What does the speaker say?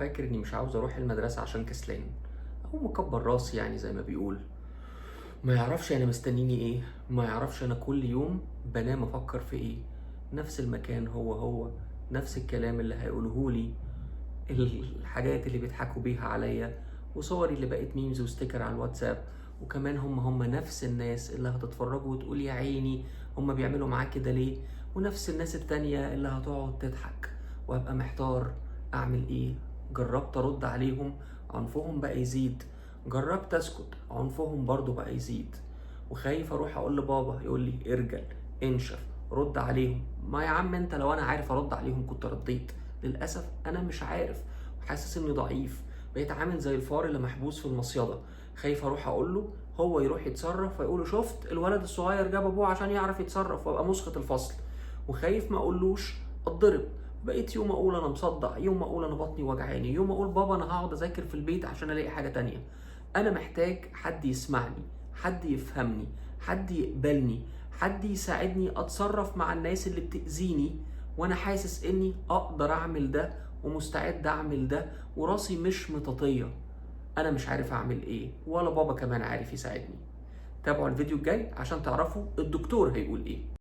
فاكر اني مش عاوز اروح المدرسة عشان كسلان او مكبر راسي، يعني زي ما بيقول. ما يعرفش انا مستنيني ايه، ما يعرفش انا كل يوم بنام افكر في ايه. نفس المكان هو هو، نفس الكلام اللي هيقولهولي، الحاجات اللي بيضحكوا بيها عليا، وصوري اللي بقت memes و sticker على الواتساب. وكمان هم هم نفس الناس اللي هتتفرجوا وتقول يا عيني هم بيعملوا معاك كده ليه، ونفس الناس التانية اللي هتقعد تضحك. وهبقى محتار اعمل ايه. جربت ارد عليهم، عنفهم بقى يزيد. جربت اسكت، عنفهم برضو بقى يزيد. وخايف اروح اقول لبابا يقول لي ارجل انشف رد عليهم. ما يا عم انت لو انا عارف ارد عليهم كنت رديت. للاسف انا مش عارف، وحاسس اني ضعيف. بقيت عامل زي الفار اللي محبوس في المصيده، خايف اروح اقول له هو يروح يتصرف فيقول شفت الولد الصغير جاب ابوه عشان يعرف يتصرف، وابقى مسخة الفصل. وخايف ما اقولوش اتضرب. بقيت يوم اقول انا مصدع، يوم اقول انا بطني وجعاني، يوم اقول بابا انا هقعد اذاكر في البيت عشان الاقي حاجة تانية. انا محتاج حد يسمعني، حد يفهمني، حد يقبلني، حد يساعدني اتصرف مع الناس اللي بتأذيني، وانا حاسس اني اقدر اعمل ده ومستعد اعمل ده وراسي مش مطاطية. انا مش عارف اعمل ايه، ولا بابا كمان عارف يساعدني. تابعوا الفيديو الجاي عشان تعرفوا الدكتور هيقول ايه.